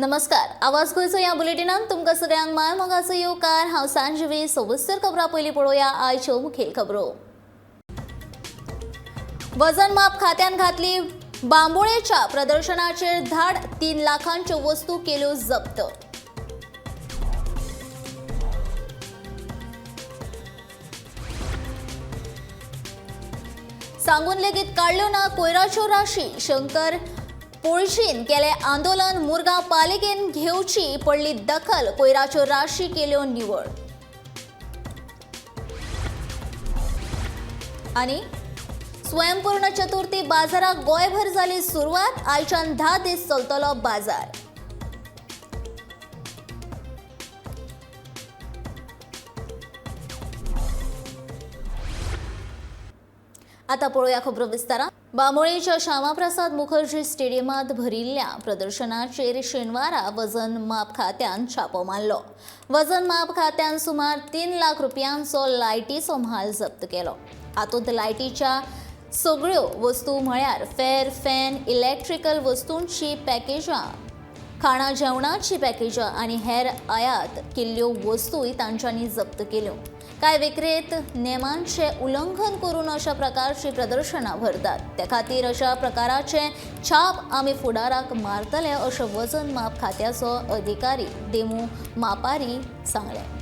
नमस्कार, आवाज गोंयचो ह्या बुलेटिनात तुमकां सगळ्यांक माय मोगाचो येवकार. हांव सांजवी. सविस्तर खबरां. पयलीं पळोवया आयच्यो मुखेल खबरो. वजन माप खात्यान घातली बांबोळेच्या प्रदर्शनाचेर धाड. 3 लाखांच्यो वस्तू केल्यो जप्त. सांगून लेगीत काडल्यो ना कोयराच्यो राशी. शंकर पोळजीन केलें आंदोलन. मुरगांव पालिकेन घेवची पडली दखल. कोयराच्यो राशी केल्यो निवळ. आणि स्वयंपूर्ण चतुर्थी बाजाराक गोंयभर जाली सुरवात. आयच्यान 10 दीस चलतलो बाजार. आता पळोवया खबरो विस्तारान. बांबोळीच्या श्यामाप्रसाद मुखर्जी स्टेडियमात भरिल्ल्या प्रदर्शनाचेर शेनवारा वजन माप खात्यान छापो मारलो. वजन माप खात्यान सुमार 3 लाख रुपयांचो लायटीचो म्हाल जप्त केलो. हातूंत लायटीच्या सगळ्यो वस्तू म्हळ्यार फेर, फॅन, इलेक्ट्रिकल वस्तूंची पॅकेजां, खाणा जेवणाची पॅकेजां आनी हेर आयात केल्ल्यो वस्तूय तांच्यांनी जप्त केल्यो. कांय विक्रेत नेमांचे उल्लंघन करून अशा प्रकारची प्रदर्शनां भरतात. त्या खातीर अशा प्रकाराचे छाप आमी फुडाराक मारतले, अशें वजन माप खात्याचो अधिकारी देमू मापारी सांगलें.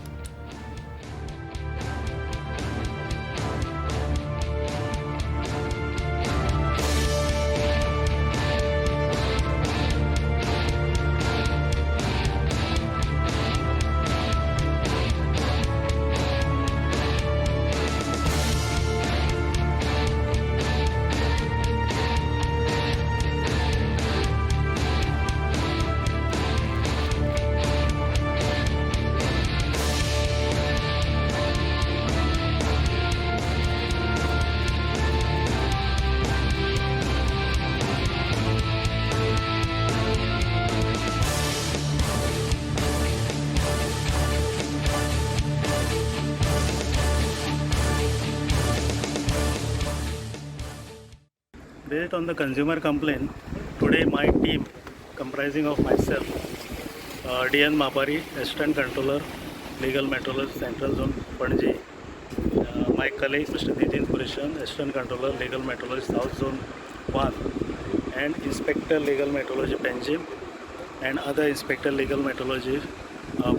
Based on the consumer complaint, today my team comprising of myself, DN Mapari, Assistant Controller, Legal Metrology Central Zone, Panaji, my colleague Mr. Nitin Purishan, Assistant Controller, Legal Metrology South Zone 1, and Inspector Legal Metrology Panjim, and other Inspector Legal Metrology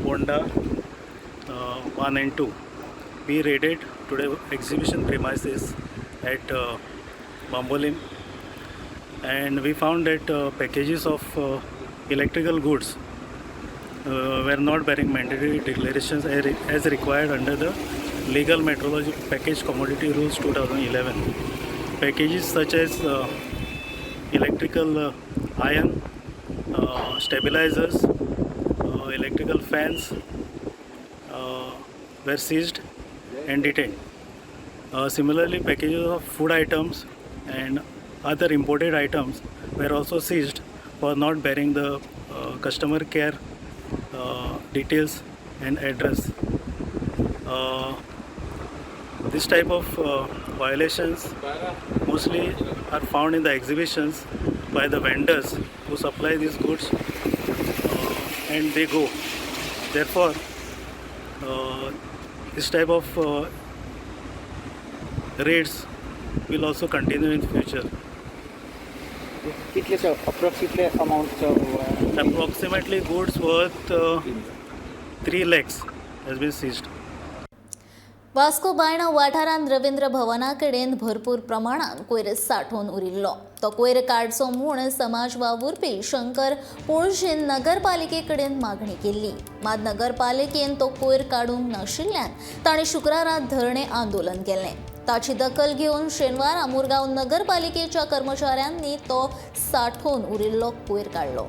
Ponda 1 and 2. We raided today exhibition premises at Bambolim and we found that packages of electrical goods were not bearing mandatory declarations as required under the Legal Metrology Package Commodity Rules 2011. Packages such as electrical iron, stabilizers, electrical fans were seized and detained. Similarly, packages of food items and other imported items were also seized for not bearing the customer care details and address. This type of violations mostly are found in the exhibitions by the vendors who supply these goods and they go. Therefore, this type of raids will also continue in future. कितले approx कितले अमाऊंटचं? Approximately goods worth 3 lakhs has been seized. Vasco Baina वाठारांत रवींद्र भवना कडेन भरपूर प्रमाणात कोयर सांठोवन उरिल्लो. तो कोयर काडचो म्हूण समाज वावुरपी शंकर पोळजीन नगरपालिके कडेन मागणी केल्ली. मात नगरपालिकेन तो कोयर काडूंक नाशिल्ल्यान ताणें शुक्रारा धरणे आंदोलन केलें. ताची दखल घेवन शेनवारा मुरगांव नगरपालिकेच्या कर्मचाऱ्यांनी तो सांठोवन उरिल्लो कोयर काडलो.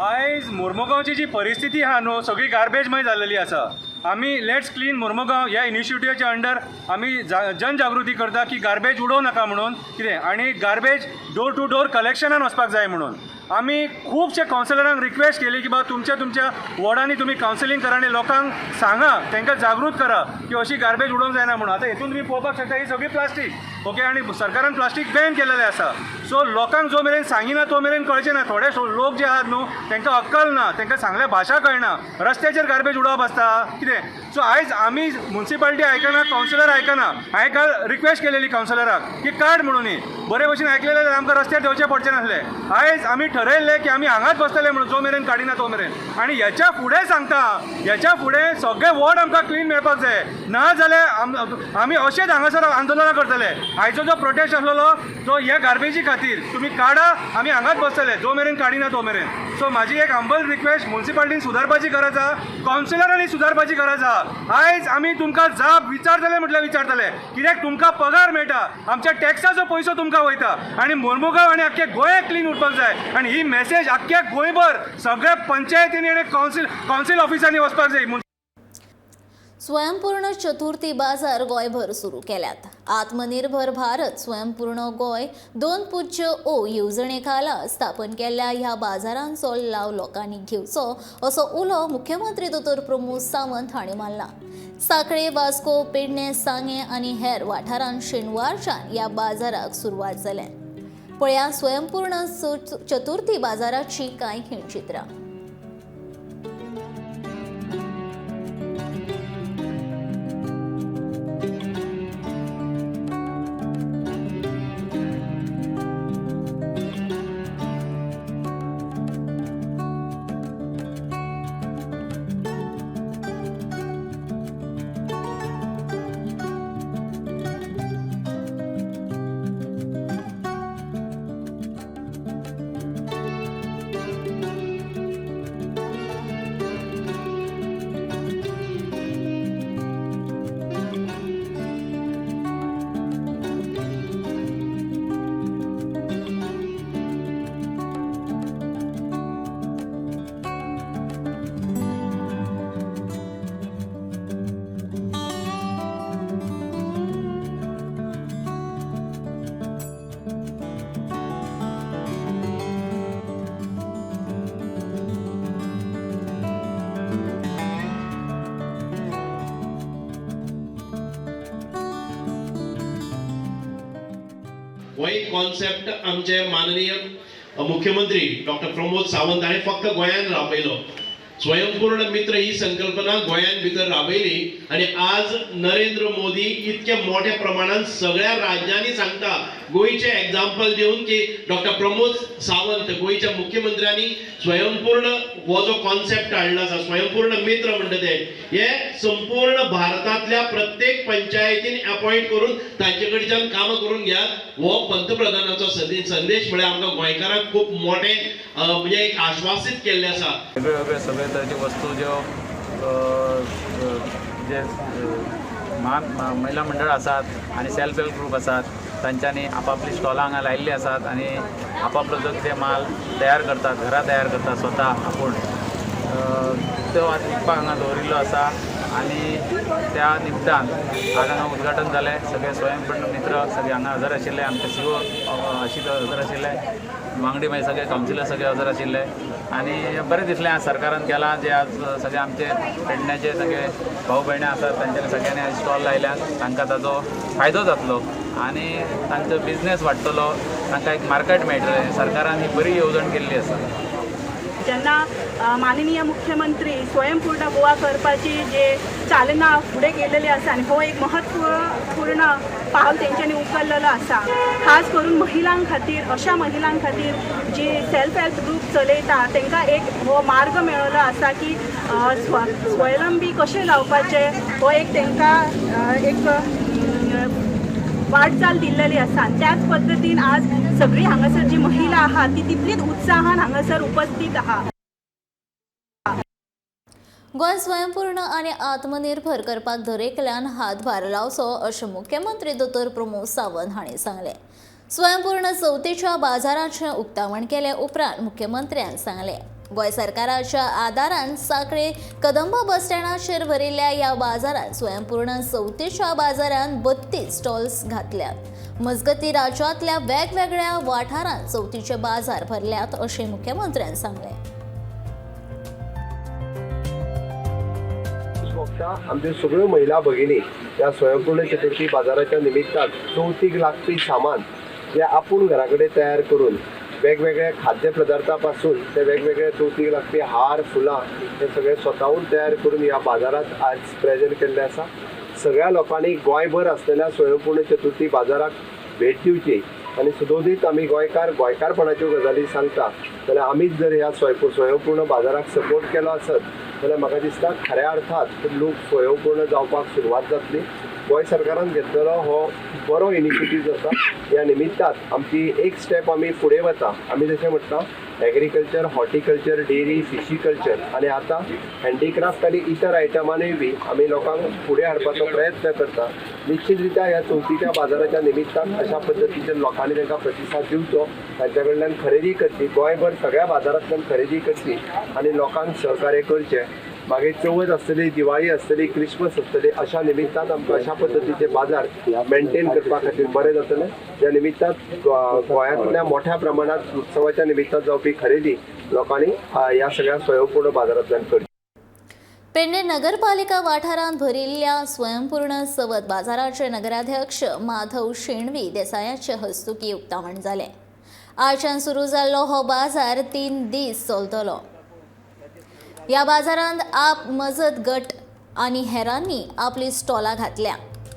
आयज मोर्मुगांवची जी परिस्थिती आहा न्हू, सगळी गार्बेजमय जाल्लेली आसा. आमी let's clean Mormugao ह्या इनिशिएटिवाच्या अंडर आमी जनजागृती करता की गार्बेज उडोवं नाका म्हणून कितें आनी गार्बेज डोर टू डोर कलेक्शनान वचपाक जाय म्हणून. आमी खुबशे कावन्सिलरांक रिक्वेस्ट केली की बाबा तुमच्या तुमच्या वॉर्डांनी तुमी कावन्सिलींग करा आनी लोकांक सांगा, तांकां जागृत करा की अशी गार्बेज उडोवंक जायना म्हणून. आतां हेतून तुमी पळोवपाक शकता ही सगळी प्लास्टीक, ओके, आनी सरकारान प्लास्टीक बॅन केलेलें आसा. सो लोकांक जो मेरेन सांगिना तो मेरेन कळचें ना. थोडे लोक जे आहात न्हू तांकां अक्कल ना, तांकां सांगल्यार भाशा कळना, रस्त्याचेर गार्बेज उडोवप आसता कितें. सो आयज आमी मुन्सिपालिटी आयकना, कावन्सिलर आयकना. हांवें काल रिक्वेस्ट केलेली कावन्सिलराक की काड म्हणून, बरे भशेन आयकलें जाल्यार आमकां रस्त्यार देंवचें पडचें नासलें. आयज आमी ठरयल्लें की आमी हांगाच बसतले म्हणून जो मेरेन काडिना तो मेरेन. आनी ह्याच्या फुडें सांगता, ह्याच्या फुडें सगळे वॉर्ड आमकां क्लीन मेळपाक जाय, ना जाल्यार आमी अशेंच हांगासर आंदोलनां करतले. आयचो जो प्रोटेस्ट आसलेलो तो ह्या गार्बेजी खातीर, तुमी काडा, आमी हांगाच बसतले जो मेरेन काडिना तो मेरेन. सो म्हाजी एक हंबल रिक्वेस्ट, मुन्सिपालिटीन सुदारपाची गरज आहा, कावन्सिलरांनी सुदारपाची गरज आहा. आयज आमी तुमकां जाप विचारतले म्हटल्यार विचारतले, कित्याक तुमकां पगार मेळटा, आमच्या टॅक्साचो पयसो तुमकां वयता आनी मोर्मुगांव आनी आख्खे गोंयाक क्लीन उरपाक जाय. आनी ही मॅसेज आख्ख्या गोंयभर सगळ्या पंचायतींनी आनी कावन्सील ऑफिसांनी वचपाक जाय. स्वयंपूर्ण चतुर्थी बाजार गोंयभर सुरू केल्यात. आत्मनिर्भर भारत स्वयंपूर्ण गोंय 2.0 येवजणे खाला स्थापन केल्ल्या ह्या बाजारांचो लाव लोकांनी घेवचो असो उलो मुख्यमंत्री दोतोर प्रमोद सावंत हांणी मारला. साखळे, वास्को, पेडणे, सांगें आनी हेर वाठारांत शेनवारच्यान ह्या बाजाराक सुरवात जाल्या. पळया स्वयंपूर्ण चतुर्थी बाजाराची कांय खिणचित्रां. हो एक कॉन्सेप्ट आमचे माननीय मुख्यमंत्री डॉक्टर प्रमोद सावंत हाणें फक्त गोंयान राबयलो. स्वयंपूर्ण मित्र ही संकल्पना गोंयान भितर राबयली आनी आज नरेंद्र मोदी इतके मोठ्या प्रमाणान सगळ्या राज्यांनी सांगता, गोंयचें एग्जाम्पल दिवन की डॉक्टर प्रमोद सावंत गोंयच्या मुख्यमंत्र्यांनी स्वयंपूर्ण हो जो कॉन्सेप्ट हाडला आसा, स्वयंपूर्ण मित्र म्हणटा ते, हे संपूर्ण भारतांतल्या प्रत्येक पंचायतीन अपॉयंट करून तांचे कडच्यान कामां करून घेयात. हो पंतप्रधानाचो संदेश म्हळ्यार आमकां गोंयकारांक खूब मोठें म्हणजे एक आश्वासीत केल्लें आसा. वेगळे वेगळे सगळे तरेचे वस्तू ज्यो जे महिला मंडळ आसात आनी सेल्फ हेल्प ग्रूप आसात तांच्यांनी आपापली स्टॉलां हांगा लायिल्लीं आसात आनी आपापलो जो कितें माल तयार करतात, घरा तयार करतात स्वता आपूण, तो आज विकपाक हांगा दवरिल्लो आसा आनी त्या निमतान आज हांगा उद्घाटन जालें. सगळे स्वयंपूर्ण मित्र सगळे हांगा हजर आशिल्ले, आमचे सीओ आशिल्ले हजर आशिल्ले, वांगडी मागीर सगळे कावन्सिलर सगळे हजर आशिल्ले आनी बरें दिसलें आज सरकारान केलां जे आज सगळे आमचे पेडण्याचे सगळे भाव भयणी आसात तांच्यानी सगळ्यांनी आज स्टॉल लायल्यात, तांकां ताजो फायदो जातलो आनी तांचो बिजनेस वाडटलो, तांकां एक मार्केट मेळटलें. सरकारान ही बरी येवजण केल्ली आसा. जेन्ना माननीय मुख्यमंत्री स्वयंपूर्ण गोवा करपाची जे चालना फुडें गेलेली आसा आनी हो एक महत्वपूर्ण पावल तेंच्यांनी उखल्लेलो आसा, खास करून महिलां खातीर, अशा महिलां खातीर जी सेल्फ हेल्प ग्रूप चलयता तांकां एक हो मार्ग मेळिल्लो आसा की स्वलंबी कशें जावपाचें, हो एक तांकां एक वाटचाल दिल्लेली आसा. आनी त्याच पद्दतीन आज सगळी हांगासर जी महिला आहा ती तितलीच उत्साहान हांगासर उपस्थित आहा. गोंय स्वयंपूर्ण आनी आत्मनिर्भर करपाक दरेकल्यान हातभार लावचो अशें मुख्यमंत्री दोतोर प्रमोद सावंत हांणी सांगलें. स्वयंपूर्ण चवथीच्या बाजाराचें उक्तावण केले उपरांत मुख्यमंत्र्यान सांगलें. गोंय सरकाराच्या आदारान सांखळे कदंबा बस स्टँडाचेर भरिल्ल्या ह्या बाजारात स्वयंपूर्ण चवथीच्या बाजारान 32 स्टॉल्स घातल्यात. मजगती राज्यातल्या वेगवेगळ्या वाठारांत चवथीचे बाजार भरल्यात अशें मुख्यमंत्र्यान सांगलें. आमच्यो सगळ्यो महिला भगिनी ह्या स्वयंपूर्ण चतुर्थी बाजाराच्या निमित्तान चवथीक लागपी सामान जे आपूण घरा कडेन तयार करून वेगवेगळ्या खाद्य पदार्था पासून ते वेगवेगळे चवथीक लागपी हार फुलां हे सगळे स्वताहून तयार करून ह्या बाजारात आज प्रेजेंट केल्ले आसा. सगळ्या लोकांनी गोंयभर आसलेल्या स्वयंपूर्ण चतुर्थी बाजाराक भेट दिवची आनी सदोदीत आमी गोंयकार गोंयकारपणाच्यो गजाली सांगता जाल्यार आमीच जर ह्या स्वयंपूर्ण बाजाराक सपोर्ट केलो आसत जाल्यार म्हाका दिसता खऱ्या अर्थात लोक स्वयंपूर्ण जावपाक सुरवात जातली. गोंय सरकारान घेतलेलो हो बरो इनिशिएटीव आसा. ह्या निमित्तान आमची एक स्टेप आमी फुडें वता. आमी जशें म्हटलां एग्रीकल्चर, हॉर्टिकल्चर, डेअरी, फिशीकल्चर आनी आतां हँडीक्राफ्ट आनी इतर आयटमानूय बी आमी लोकांक फुडें हाडपाचो प्रयत्न करता. निश्चित रित्या ह्या चवथीच्या बाजाराच्या निमित्तान अशा पद्दतीचे लोकांनी तांकां प्रतिसाद दिवचो, तांच्या कडल्यान खरेदी करची, गोंयभर सगळ्या बाजारांतल्यान खरेदी करची आनी लोकांक सहकार्य करचें. मागीर चवथ आसतली, दिवाळी आसतली, क्रिसमस आसतली, अशा निमित्तान आमकां अशा पद्दतीचे बाजार मेंटेन करपा खातीर बरें जातलें. त्या निमित्तान गोंयांतल्या मोठ्या प्रमाणात उत्सवाच्या निमित्तान जावपी खरेदी लोकांनी ह्या सगळ्या स्वयंपूर्ण बाजारांतल्यान करची. पेडणे नगरपालिका वाठारांत भरिल्ल्या स्वयंपूर्ण चवथ बाजाराचे नगराध्यक्ष माधव शेणवी देसायाचे हस्तुकी उक्तावण जालें. आजच्यान सुरू जाल्लो हो बाजार 3 दीस चलतलो. ह्या बाजारांत आप मजत गट आनी हेरांनी आपली स्टॉलां घातल्या.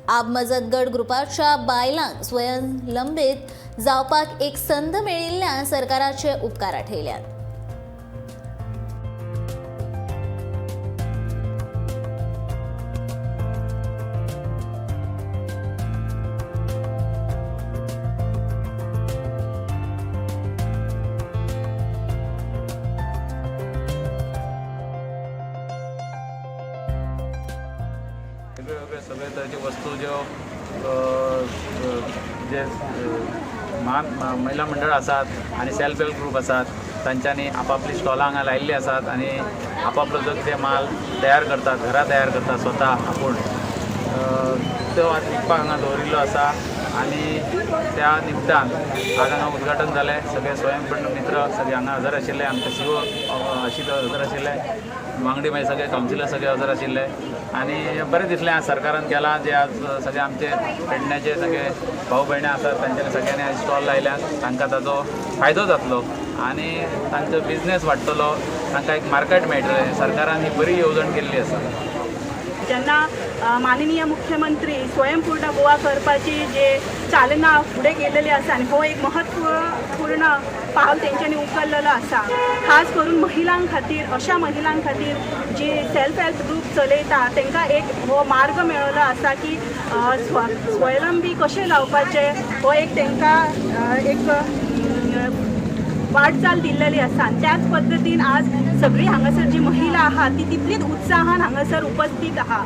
आप मजत गट ग्रुपाच्या बायलांक स्वयंलंबीत जावपाक एक संद मेळिल्ल्यान सरकाराचे उपकार आठयल्यात. वेगळे सगळे तरेचे वस्तू ज्यो जे महिला मंडळ आसात आनी सेल्फ हेल्प ग्रूप आसात तांच्यांनी आपापली स्टॉलां हांगा लायिल्ली आसात आनी आपापलो जो कितें माल तयार करतात, घरा तयार करतात स्वता आपूण, तो आज विकपाक हांगा दवरिल्लो आसा आनी त्या निमतान आज हांगा उद्घाटन जालें. सगळे स्वयंपूर्ण मित्र सगळे हांगा हजर आशिल्ले, आमचे सीओ अशीत हजर आशिल्ले, वांगडी मागीर सगळे कावन्सिलर सगळे हजर आशिल्ले आनी बरें दिसलें आज सरकारान केलां जे आज सगळे आमचे पेडण्याचे सगळे भाव भयणी आसात तांच्यांनी सगळ्यांनी आज स्टॉल लायल्यात, तांकां ताजो फायदो जातलो आनी तांचो बिजनेस वाडटलो, तांकां एक मार्केट मेळटलें. सरकारान ही बरी येवजण केल्ली आसा. जेन्ना माननीय मुख्यमंत्री स्वयंपूर्ण गोवा करपाची जे चालना फुडें गेलेली आसा आनी हो एक महत्वपूर्ण पावल तेंच्यांनी उखल्लेलो आसा. खास करून महिलां खातीर, अशा महिलां खातीर जी सेल्फ हेल्प ग्रूप चलयता तांकां एक हो मार्ग मेळिल्लो आसा की स्वलंबी कशें जावपाचें हो एक तांकां एक वाटचाल दिल्लेली आसा. आनी त्याच पद्दतीन आज सगळी हांगासर जी महिला आहा ती तितलीच उत्साहान हांगासर उपस्थित आहा.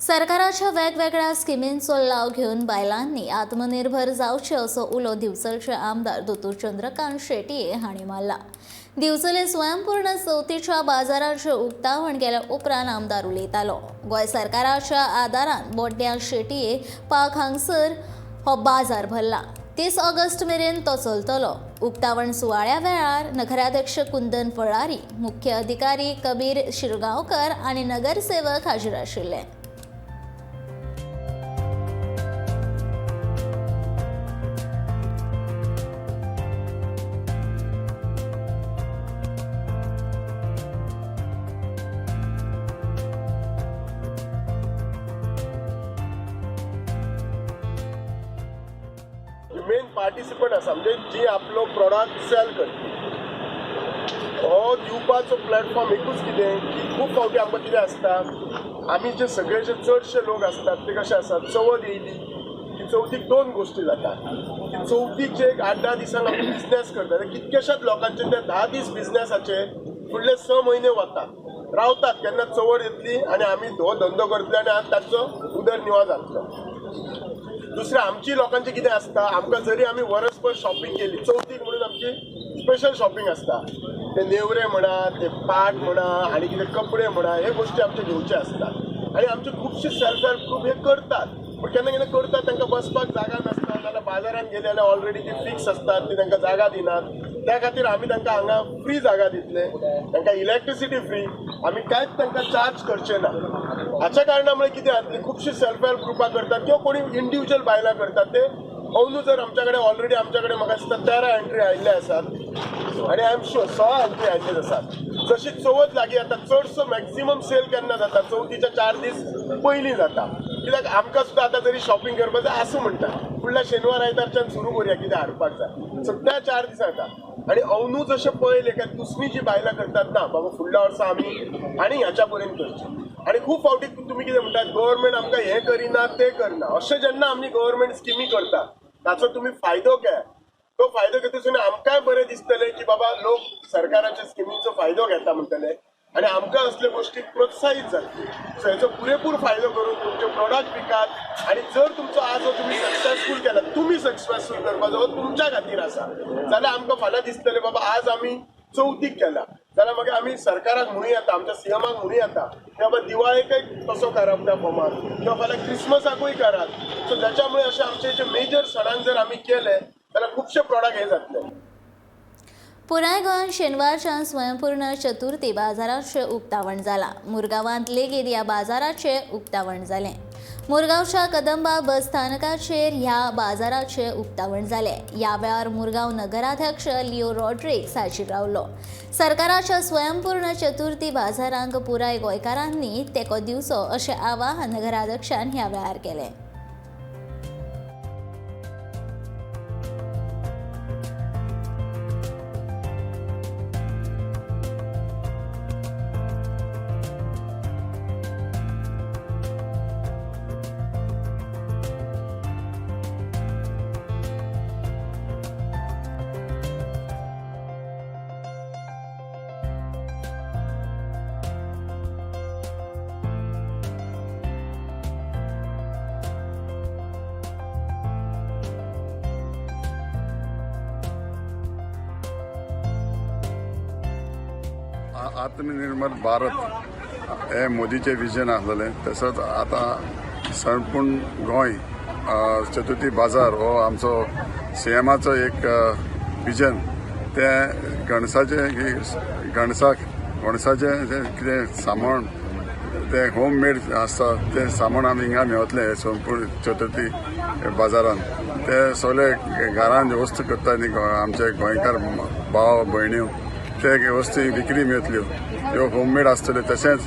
सरकाराच्या वेगवेगळ्या स्किमींचो लाव घेवन बायलांनी आत्मनिर्भर जावचे असो उलो दिवचलचे आमदार दोतोर चंद्रकांत शेटये हांणी मारला. दिवचले स्वयंपूर्ण चवथीच्या बाजाराचें उक्तावण केल्या उपरांत आमदार उलयतालो. गोंय सरकाराच्या आदारान बोड्ड्यां शेटये पार्क हांगसर हो बाजार भरला. 30 ऑगस्ट मेरेन तो चलतलो. उक्तावण सुवाळ्या वेळार नगराध्यक्ष कुंदन फळारी, मुख्य अधिकारी कबीर शिरगांवकर आनी नगरसेवक हाजीर आशिल्ले. मेन पार्टिसिपंट आसा म्हणजे जी आपलो प्रोडक्ट सेल करता हो दिवपाचो प्लॅटफॉर्म एकूच कितें की खूब फावटी आमकां कितें आसता, आमी जे सगळे जे चडशे लोक आसतात ते कशे आसात, चवथ येयली की चवथीक 2 गोश्टी जाता की चवथीक जे एक 8-10 दिसांक आमी बिजनेस करता ते कितक्याशाच लोकांचे ते 10 दीस बिजनेसाचे फुडले 6 म्हयने वता रावतात, केन्ना चवथ येतली आनी आमी हो धंदो करतले आनी तांचो उदरनिर्वाह जातलो. दुसरें आमची लोकांचें कितें आसता, आमकां जरी आमी वरसभर शॉपिंग केली चवथीक म्हणून आमची स्पेशल शॉपिंग आसता, ते नेवरे म्हणा, ते पाट म्हणा आनी कितें कपडे म्हणा, हे गोश्टी आमचे घेवचे आसतात आनी आमचे खुबशे सेल्फ हेल्प ग्रूप हे करतात. पूण केन्ना केन्ना करतात तांकां बसपाक जागा नासता, नाजाल्यार बाजारान गेले जाल्यार ऑलरेडी ती फिक्स आसतात, ती तांकां जागा दिनात. त्या खातीर आमी तांकां हांगा फ्री जागा दितले, तांकां इलेक्ट्रिसिटी फ्री, आमी कांयच तांकां चार्ज करचे ना. हाच्या कारणा मुळे कितें जातलें, खुबशीं सेल्फ हेल्प ग्रुपां करतात किंवा कोणी इंडिविज्युअल बायलां करतात. ते अंदू जर आमच्या कडेन ऑलरेडी आमच्या कडेन म्हाका दिसता 13 एंट्री आयिल्ले आसात आनी I am sure 16 entry आयिल्लेच आसात. जशी चवथ लागीं आतां चडसो मॅक्झिमम सेल केन्ना जाता, चवथीच्या 4 दीस पयलीं जाता. कित्याक आमकां सुद्दां आतां जरी शॉपिंग करपाक जाय आसूं म्हणटा, फुडल्या शेनवार आयतारच्यान सुरू करुया कितें हाडपाक जाय, सगळ्या 4 दीस जाता. आनी अंदू जशें पळयलें काय दुसरी जी बायलां करतात ना बाबा फुडल्या वर्सा आमी आनी ह्याच्या पर्यंत करचें. आनी खूब फावटी तुमी कितें म्हणटात, गव्हर्मेंट आमकां हें करिना तें करना, अशें जेन्ना आमी गव्हर्मेंट स्किमी करता ताचो तुमी फायदो घे. तो फायदो घेतसून आमकांय बरें दिसतलें की बाबा लोक सरकाराच्या स्किमींचो फायदो घेता म्हणटले आनी आमकां असल्यो गोश्टी प्रोत्साहीत जातली. सो हेचो पुरेपूर फायदो करून तुमचे प्रोडक्ट विकात आनी जर तुमचो आज हो तुमी सक्सेसफूल केला, तुमी सक्सेसफूल करपाचो हो तुमच्या खातीर आसा जाल्यार आमकां फाल्यां दिसतलें बाबा आज आमी चवथीक केला जाल्यार मागीर आमी सरकाराक म्हणू येता, आमच्या सीएमाक म्हणू येता की बाबा दिवाळेकय तसो करप त्या फॉर्मान किंवा फाल्यां क्रिसमसाकूय करात. सो जाच्या मुळे अशे आमचे जे मेजर सणांक जर आमी केले जाल्यार खुबशे प्रोडक्ट हे जातले. पुराय गोंयांत शेनवारच्यान स्वयंपूर्ण चतुर्थी बाजाराचें उक्तावण जालां. मुरगांवांत लेगीत ह्या बाजाराचें उक्तावण जालें. मुरगांवच्या कदंबा बस स्थानकाचेर ह्या बाजाराचें उक्तावण जालें. ह्या वेळार मुरगांव नगराध्यक्ष लिओ रॉड्रिग्स हाजीर रावलो. सरकाराच्या स्वयंपूर्ण चतुर्थी बाजारांक पुराय गोंयकारांनी तेंको दिवचो अशें आवाहन नगराध्यक्षान ह्या वेळार केलें. आत्मनिर्भर भारत हे मोदीचें विजन आसलेलें. तसोच आतां संपूर्ण गोंय चतुर्थी बाजार हो आमचो सीएमाचो एक विजन, तें गणसाचें गणसाचें जें कितें सामान तें होम मेड आसता तें सामान आमी हिंगा मेवतलें संपूर्ण चतुर्थी बाजारान. ते सगळे घरान वस्तू करता न्ही आमचे गोंयकार भाव भयण्यो, ते वस्तू विक्री मेळटल्यो, ह्यो होममेड आसतल्यो. तशेंच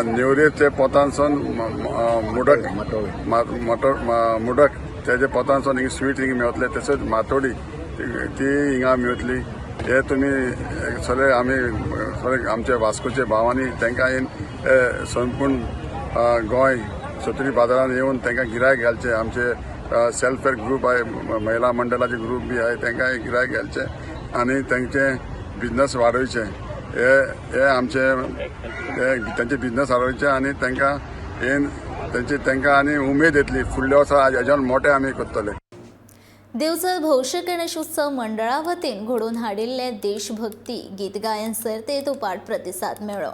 नेवरेचे पोतांसून मुडक मुडक तेजे पोतांसून हिंगा स्वीट हिंगा मेळटले. तशेंच मातोडी ती हिंगा मेळटली. हे तुमी सगळे आमी सगळे आमचे वास्कोचे भावांनी तांकां हे संपूर्ण गोंय चतुर्थी बाजारान येवन तांकां गिरायक घालचें. आमचे सेल्फ हेल्प ग्रूप आहे, महिला मंडळाचे ग्रूप बी आहे, तांकां गिरायक घालचें आनी तांचे बिजनस वाडोवचे. हे हे आमचे तांचे बिजनस वाडोवचे आनी तांकां हे तांची तांकां आनी उमेद येतली फुडल्या वर्सा हेज्यान मोठे आमी करतले. दिवचल भौशीक गणेशोत्सव मंडळा वतीन घडोवन हाडिल्ले देशभक्ती गीत गायन सर्तेत उपाट प्रतिसाद मेळ्ळो.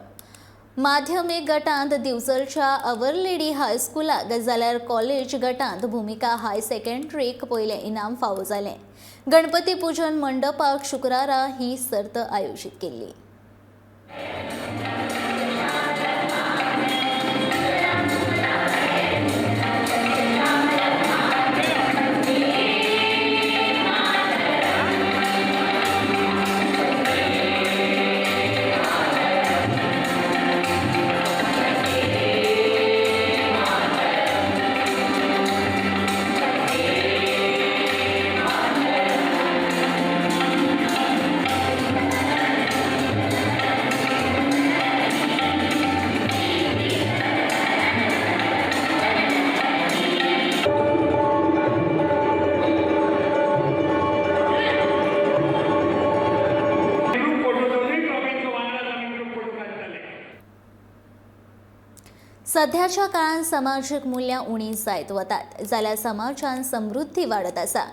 माध्यमीक गटांत दिवचलच्या our lady हायस्कुलाक जाल्यार कॉलेज गटांत भुमिका हाय सेकंडरीक पयलें इनाम फावो जालें. गणपती पूजन मंडपाक शुक्रारा ही सर्त आयोजीत केल्ली. सध्याच्या काळात समाजीक मूल्यां उणी जायत वतात जाल्यार समाजान समृद्धी वाडत आसा,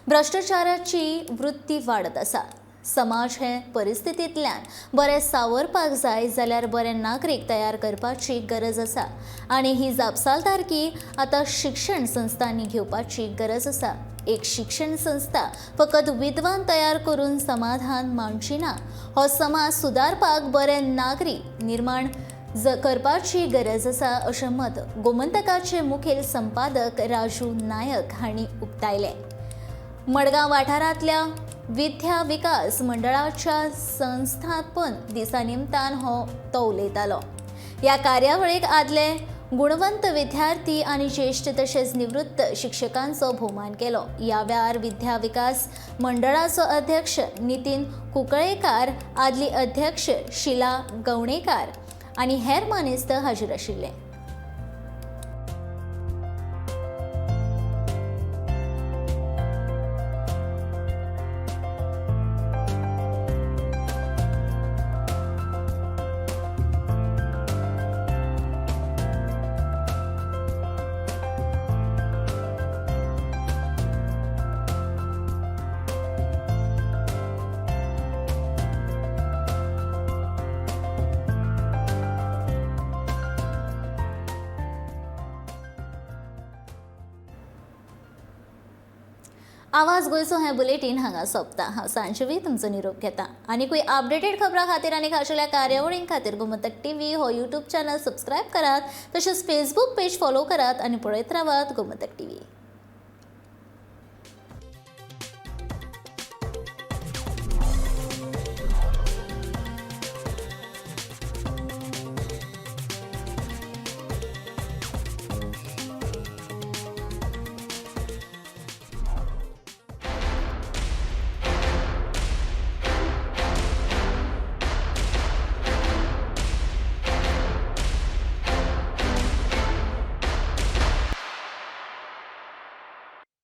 भ्रश्टाचाराची वृत्ती वाडत आसा. समाज हे परिस्थितींतल्यान बरें सावरपाक जाय जाल्यार बरे नागरीक तयार करपाची गरज आसा आनी ही जापसालदारकी आतां शिक्षण संस्थांनी घेवपाची गरज आसा. एक शिक्षण संस्था फकत विद्वान तयार करून समाधान मानची ना. हो समाज सुदारपाक बरे नागरीक निर्माण करपाची गरज आसा अशें मत गोमंतकाचे मुखेल संपादक राजू नायक हांणी उक्तायलें. मडगांव वाठारांतल्या विद्या विकास मंडळाच्या संस्थापन दिसा निमतान हो तो उलयतालो. ह्या कार्यावळीक आदले गुणवंत विद्यार्थी आनी ज्येश्ठ तशेंच निवृत्त शिक्षकांचो भोवमान केलो. ह्या वेळार विद्या विकास मंडळाचो अध्यक्ष नितीन कुंकळेकार, आदली अध्यक्ष शिला गवणेकार आनी हेर मानेस्त हाजीर आशिल्ले. आवाज गोंयचो हें बुलेटीन हांगा सोंपता. हांव सांजवी तुमचो निरोप घेता. आनीकूय अपडेटेड खबरां खातीर आनी खाशेल्या कार्यावळीं खातीर गोमंतक टीव्ही हो यूट्यूब चॅनल सबस्क्रायब करात, तशेंच फेसबूक पेज फॉलो करात आनी पळयत रावात गोमंतक टीव्ही.